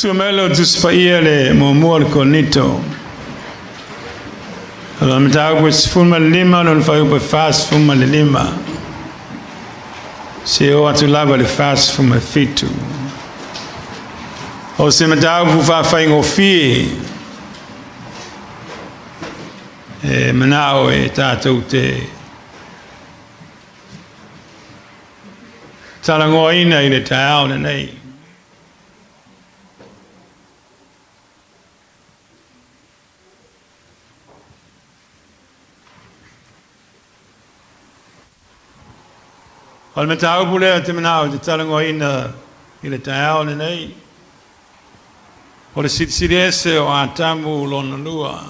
Suia mai lea o Tusi Paia le muamua o le Korinito. O lona mataupu e 15, lona fuaiupu e 45. Seia oo atu lava i le 47. O se mataupu faafaigofie e manao e tatou te talanoaina i le taeao lenei. O le mataupu lea ou te manao ou te talanoaina i le taeao lenei, o le silisili ese o Atamu lona lua.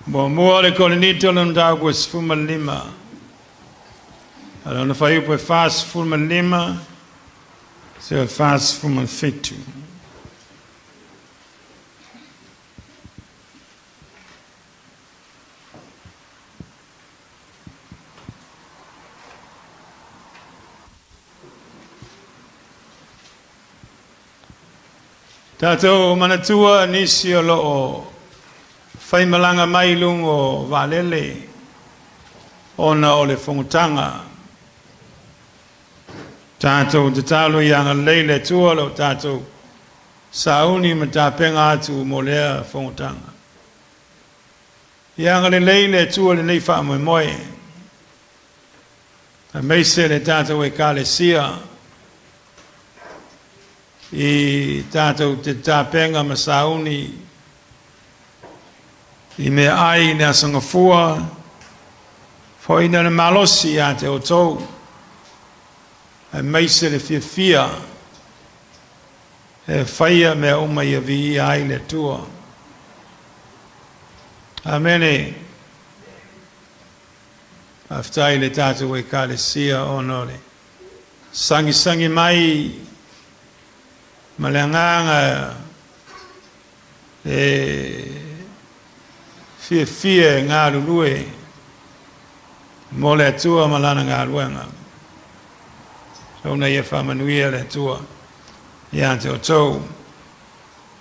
Muamua o le Korinito lona mataupu e 15, a lona fuaiupu e 45 seia 47. Tatou manatua nisi o lo o faimalaga mai i luga o vaalele ona o le fonotaga. Tatou tatalo ia agalelei le Atua o lo o tatou sauni ma tapena atu mo lea fonotaga. Ia agalelei le Atua i lenei faamoemoe, aemaise le tatou Ekalesia i tatou te tapena ma sauni i meaai i le Aso Gafua, foaiina le malosi ia te outou, aemaise le fiafia e faia mea uma ia viia ai le Atua. Amene. Faafetai i le tatou Ekalesia ona o le sagisagi mai ma le agaga e fiafia e galulue mo le Atua ma Lana galuega. Sauna ia faamanuia le Atua ia te outou.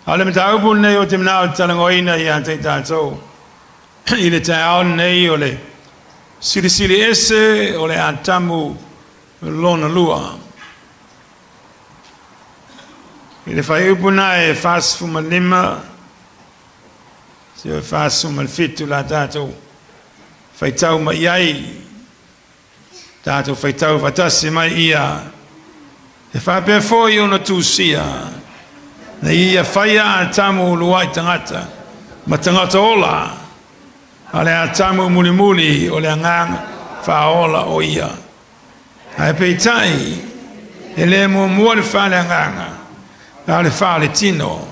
A o le mataupu lenei ou te manao ou te talanoaina ia te i tatou i le taeao lenei o le silisili ese o le Atamu lona lua. I le fuaiupu lena e 45 seia 47 la tatou faitau mai ai, tatou faitau faatasi mai ia, e faapea foi ona tusia, na ia faia Atamu uluai tagata ma tagata ola, a le Atamu mulimuli o le agaga faaola o ia. Ae peitai, e le muamua le faaleagaga, a o le faaletino.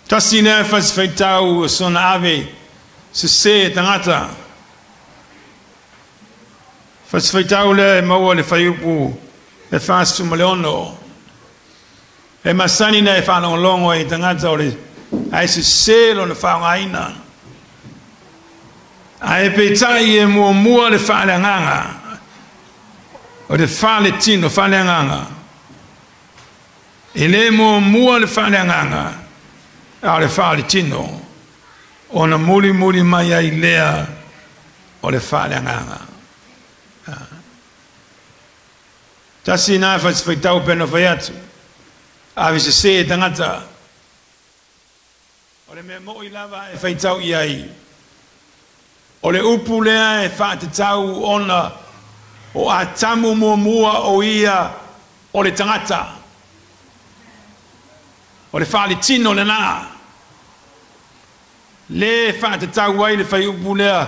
Tasi lea fasifaitau o sona ave sese e tagata. Fasifaitau lea e maua i le fuaiupu e 46. E masani na e faalogologo ai i tagata o le ae sese lona faaaogaina. Ae peitai e muamua le faaleagaga o le faaletino, faaleagaga. E le muamua le faaleagaga, a o le faaletino, ona mulimuli mai ai lea o le faaleagaga. Tasi na fasifaitau pei ona fai atu, ave sese e tagata. O le mea moi lava e faitau i ai, o le upu lea e faatatau ona o Atamu muamua o ia o le tagata. O le faaletino lena, le faatatau ai le fuaiupu lea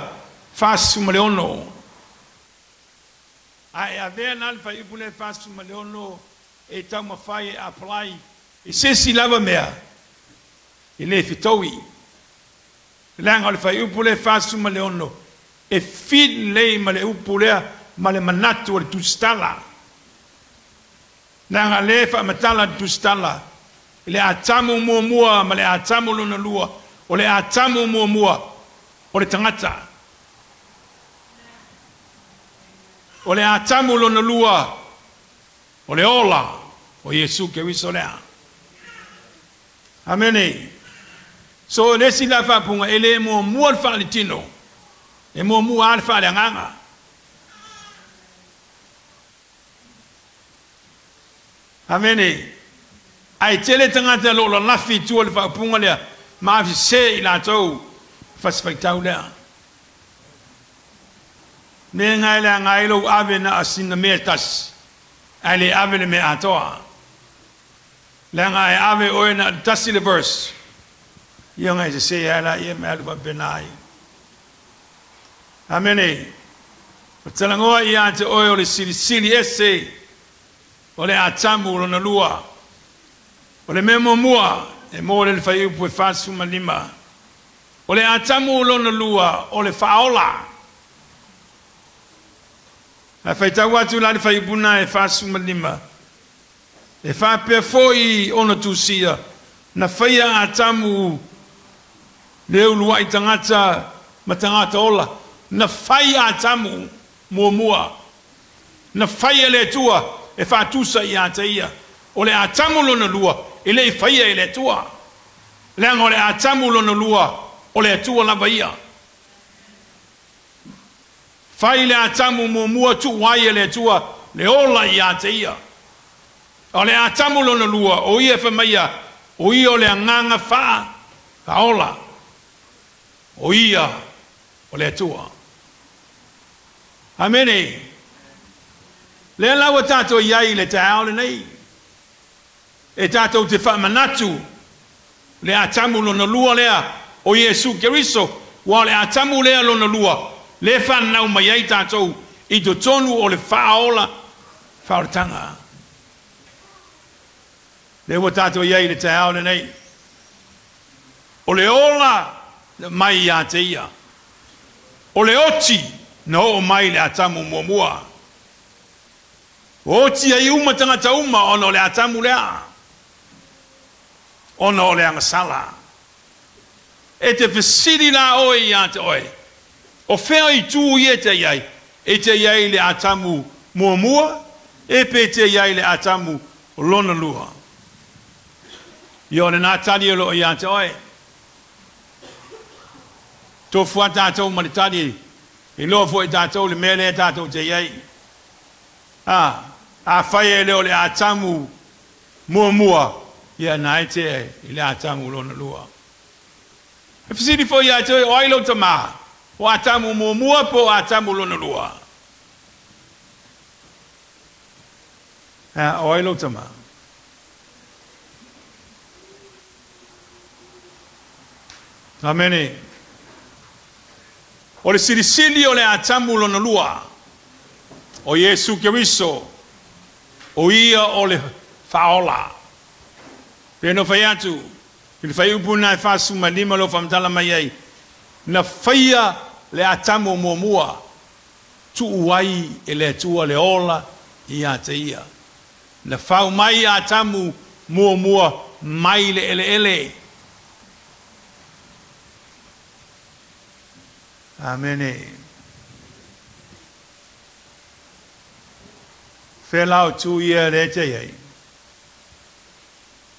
46. A e avea la le fuaiupu lea 46 e taumafai e apply i se isi lava mea, e le fetaui. Leaga o le fuaiupu lea 46 e fit lelei ma le upu lea Ma le manatu o le tusitala. Leaga lea e faamatala le tusitala i le Atamu muamua ma le Atamu lona lua. O le Atamu muamua o le tagata. O le Atamu lona lua o le ola o Iesu Keriso lea. Amene. So le isi la faapuga e le muamua le faaletino, e muamua lava le faaleagaga. Amene. Ae tele tagata o lo o lalafi i tua i le faaupuga lea, ma afesese i latou fasifaitau lea. Mea na e leaga ai lou ave na o sina mea e tasi, ae le ave le mea atoa. Leaga a e ave oe na o le tasi le verse, ia ona e sese ai laia ma e alu faapena ai. Amene. Ua talanoa ia te oe o le Silisili Ese o le Atamu lona lua. O le mea muamua e maua lea i le fuaiupu e 45, o le Atamu lona lua o le Faaola. Ae faitau atu la le fuaiupu lena e 45, e faapea foi ona tusia, na faia Atamu le uluai tagata ma tagata ola, na fai Atamu muamua, na fai e le Atua e faatusa ia te ia. O le Atamu lona lua e le i faia e le Atua, leaga o le Atamu lona lua o le Atua lava ia. Fai le Atamu muamua tuu ai e le Atua le ola ia te ia. A o le Atamu lona lua, o ia e fai mai ia, o ia o le agaga faa, faaola. O ia o le Atua. Amene. Lea la ua tatou i ai i le taeao lenei. E tatou te faamanatu le Atamu lona lua lea o Iesu Keriso, ua o le Atamu lea lona lua lea e fanau mai ai tatou i totonu o le faaola faaolataga. Lea ua tatou i ai i le taeao lenei. O le ola na mai ia te ia. O le oti na oo mai i le Atamu muamua. Ua oti ai uma tagata uma ona o le Atamu lea, ona o le agasala. E te fesili la oe ia te oe, o fea itu ia e te i ai? E te i ai i le Atamu muamua e pe te i ai i le Atamu lona lua? Ia o lena tali o lo o ia te oe. Tofu lava tatou ma le tali, iloa foi e tatou le mea lea tatou te i ai. A, afai e le o le Atamu muamua, ia na e te i le Atamu lona lua. E fesili foi ia te oe, o ai lou tama? O Atamu muamua po o Atamu lona lua? A, o ai lou tama? Amene. O le silisili o le Atamu lona lua, o Iesu Keriso, o ia o le Faaola. Pei ona fai atu, i le fuaiupu lena e 45 o lo o faamatala mai ai, na faia le Atamu muamua, tuu ai e le Atua le ola ia te ia. Na fau mai Atamu muamua mai le eleele. Amene. Fea la o tu ia lea e te i ai?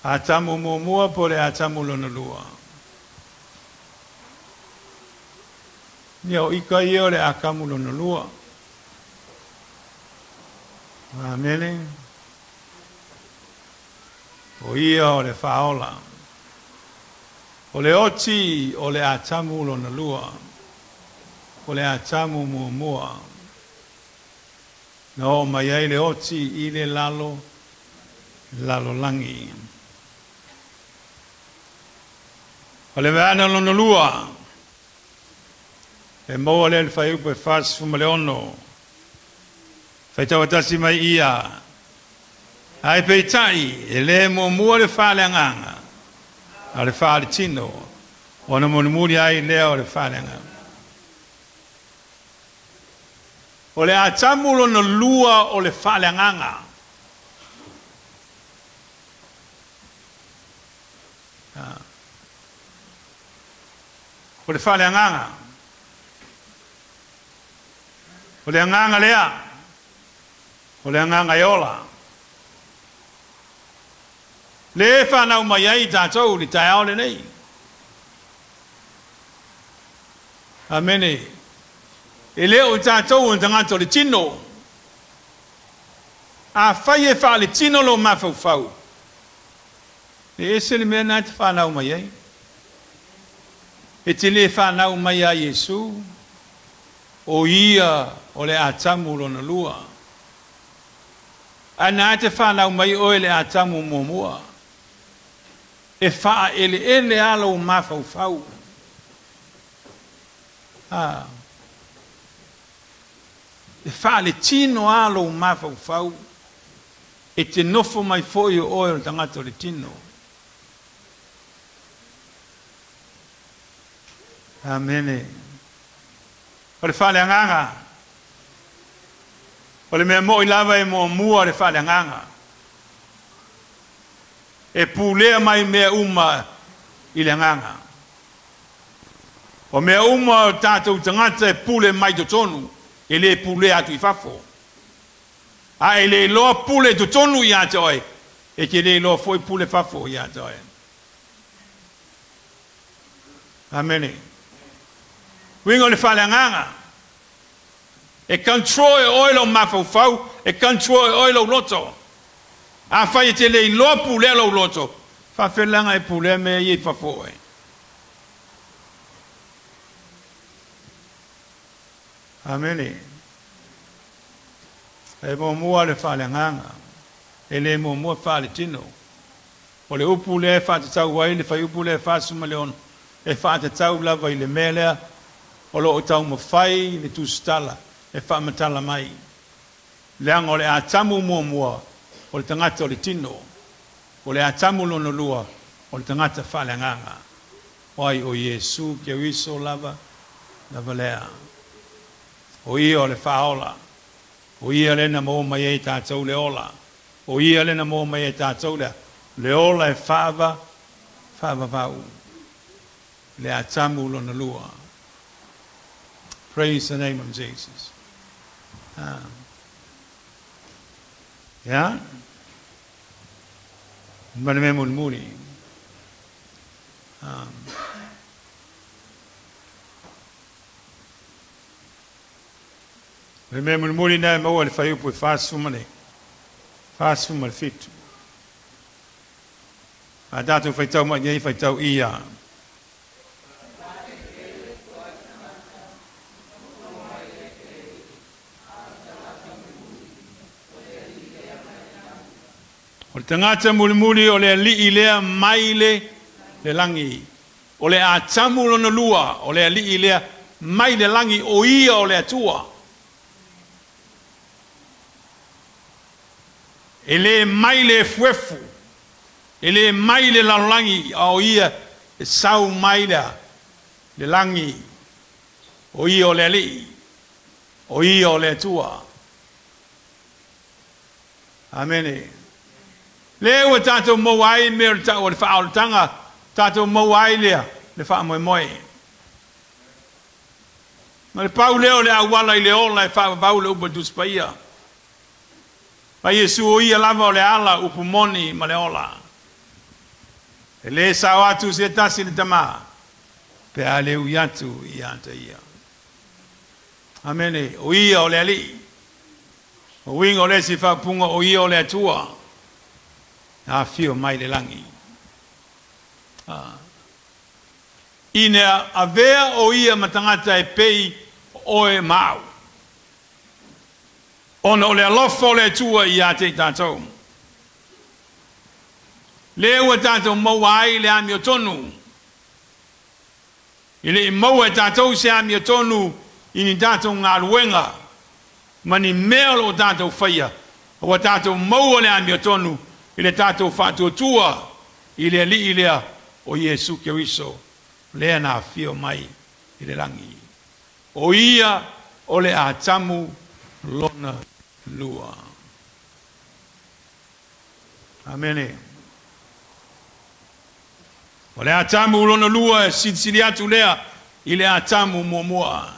Atamu muamua po o le Atamu lona lua? Ia o ika ia o le Atamu lona lua. Amene. O ia o le Faaola. O le oti o le Atamu lona lua. O le Atamu muamua. Na oo mai ai le oti i le lalo, lalolagi. O le vaega lona lua, e maua lea i le fuaiupu e 46. Faitau tasi mai ia, ae peitai, e le muamua le faaleagaga, a o le faaletino, ona mulimuli ai lea o le faaleagaga. O le Atamu lona lua o le faaleagaga. O le faaleagaga. O le agaga lea. O le agaga e ola. Le whanau mai ai tātou li taeao lenei. Amene. E leo i tātou o tagata o le tino. A whai e wha le tino lo mafaufau. E ese le mea nā te whanau mai ai. E te le whanau mai a Iesu. O ia o le Atamu lona lua. A nā te whanau mai oe le Atamu muamua. E whaa ele ele alo mafaufau. E whaa le tino alo mafaufau. E te nofo mai foi o oe o le tagata o le tino. Amene. O le faaleagaga. O le mea mo'i lava e muamua le faaleagaga. E pulea mai mea uma i le agaga. O mea uma o tātou tagata e pule mai totonu, e le pulea atu i fafo. A e le iloa pule totonu ia te oe, e te le iloa foi pule fafo ia te oe. Amene. Uiga o le faaleagaga. E control e oe lou mafaufau, e control e oe lou loto. A whai e te le iloa pulea lou loto, faafelaga e pulea mea ia i fafo oe. Amene. E muamua le faaleagaga, e le muamua faaletino. O le upu lea e faatatau ai, le faiupu lea e 46, e faatatau lava i le mea lea, o loo taumafai le tusitala e faamatala mai. Leaga o le Atamu muamua, o le tagata o le tino. O le Atamu lona lua, o le tagata faaleagaga. O ai o Iesu Keriso lava, lava lea. O ia o le faaola. O ia le na maua mai ai tātou le ola. O ia le na maua mai ai tātou lea. Le ola e faava, faavavau. Le Atamu lona lua. Praise the name of Jesus. Yeah? Ma le mea mulimuli. Le mea mulimuli nā e maua le faiupu e 47. A tātou whaitau mai nei whaitau ia. O le tagata mulimuli o le ali'i lea mai le lagi. O le Atamu lona lua, o le ali'i lea mai le lagi, o ia o le Atua. E le mai le efuefu, e le mai le lalolagi, a o ia e sau mai le lagi, o ia o le ali'i, o ia o le Atua. Amene. Le ua tātou maua ai mea o le faaolataga, tātou maua ai lea le faamoemoe. Ma le pau lea o le auala i le ola e faavavau le upu a le Tusi Paia. Ma Iesu o ia lava o le ala upu moni ma le ola. E le sao atu se tasi le tamā, pe a le ui atu ia te ia. Amene. O ia o le ali'i. O uiga o le isi faaupuga o ia o le Atua. Afio mai le lagi. Ina avea o ia ma tagata e pei oe ma au. Ona o le alofa o le Atua ia te i tātou. Le ua tātou maua ai le amiotonu. I le i maua e tātou se amiotonu i ni tātou galuega ma ni mea o loo tātou faia. Ua tātou maua le amiotonu i le tātou faatuatua i le ali'i lea o Iesu Keriso, lea na afio mai i le lagi. O ia o le Atamu lona lua. Amene. O le Atamu lona lua e silisili atu lea i le Atamu muamua.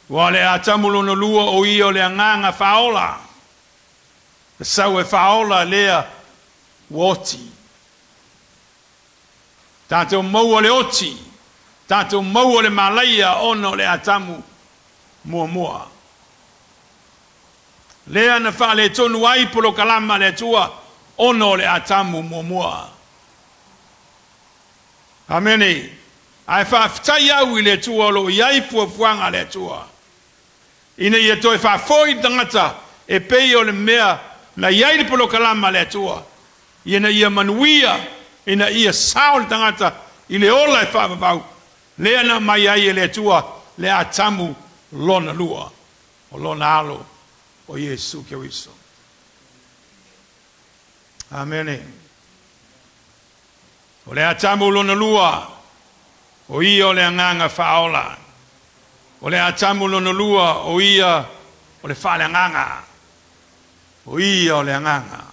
Ua le Atamu lona lua o ia o le agaga faaola. E sau e faaola lea ua oti. Tatou maua le oti, tatou maua le malaia ona o le Atamu muamua. Lea na faaletonu ai polokalama a le Atua ona o le Atamu muamua. Amene. Ae faafetai au i le Atua o lo o i ai fuafuaga a le Atua ina ia toe faafoi le tagata e pei o le mea na i ai le polokalama a le Atua, ina ia manuia, ina ia sao le tagata i le ola e faavavau, lea na aumai ai e le Atua le Atamu lona lua, o lona Alo o Iesu Keriso. Amene. O le Atamu lona lua, o ia o le agaga faaola. O le Atamu lona lua, o ia o le faaleagaga. O ia o le agaga.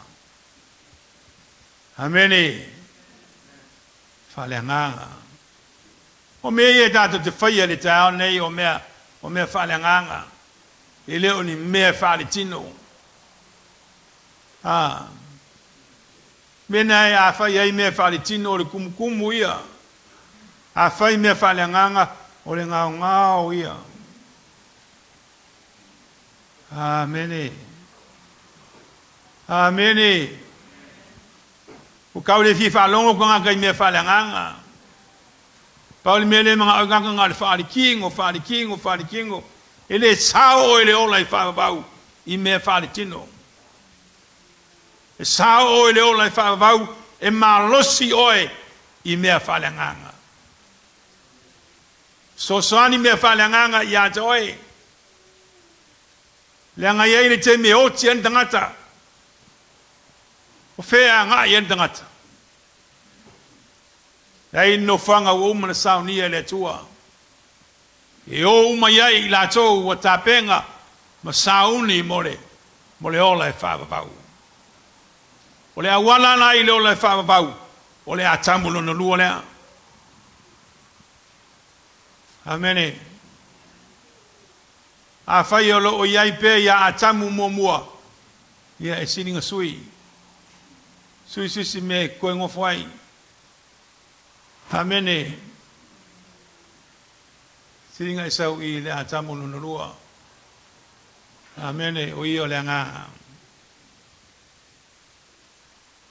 Amene. Faaleagaga. O mea ia tatou te faia i le taeao nei, o mea, o mea faaleagaga. E le o ni mea faaletino. A. Mea na e a fai ai mea faaletino o le kumukumu ia. A fai mea faaleagaga o le gaogao ia. Amene. Amene. Ua kau le fia faalogo tagata i mea faaleagaga. Pau le mea lea e manao ai tagata na o le faaletino, faaletino, faaletino. E le sao oe i le ola e faavavau i mea faaletino. E sao oe i le ola e faavavau e malosi oe i mea faaleagaga. Fesoasoani mea faaleagaga ia te oe. Leaga e i ai le taimi e oti ai le tagata. O fea e agai ai le tagata? Leai ni nofoaga ua uma ona saunia e le Atua. E o uma i ai i latou ua tapena ma sauni mo le, mo le ola e faavavau. O le auala la i le ola e faavavau, o le Atamu lona lua lea. Amene. Afai o lo o i ai pea ia Atamu muamua, ia e siliga sui. Sui se isi mea e koe nofo ai. Amene. Siliga e sau i le Atamu lona lua. Amene. O ia o le agaga.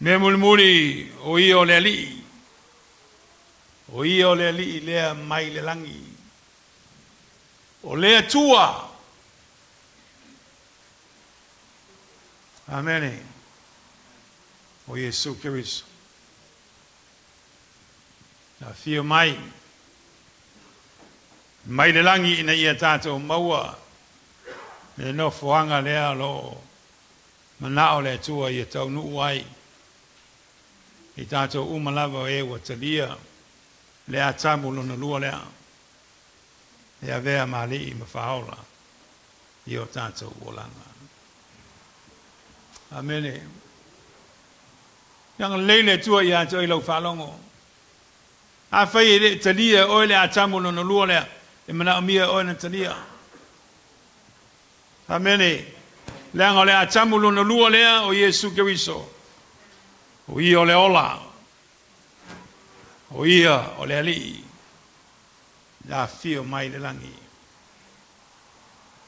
Mea mulimuli, o ia o le Alii. O ia o le Alii lea mai le lagi. O le Atua. Amene. O Iesu Keriso. Na afio mai mai le lagi ina ia tatou maua le nofoaga lea o lo o manao le Atua ia taunuu ai i tatou uma lava o e ua talia le Atamu lona lua lea e avea ma Alii ma Faaola i o tatou olaga. Amene. Ia agalelei le Atua ia te oe i lau faalogo. Afai e le i talia e oe le Atamu lona lua lea, e manaomia e oe ona talia. Amene. Leaga o le Atamu lona lua lea o Iesu Keriso. O ia o le ola. O ia o le Alii. Na afio mai le lagi.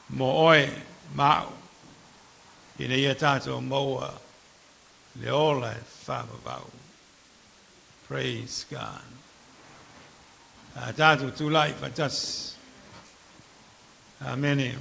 Mo oe ma au. Ina ia tatou maua le ola e faavavau. Praise God. A tatou tulai faatasi. Amene.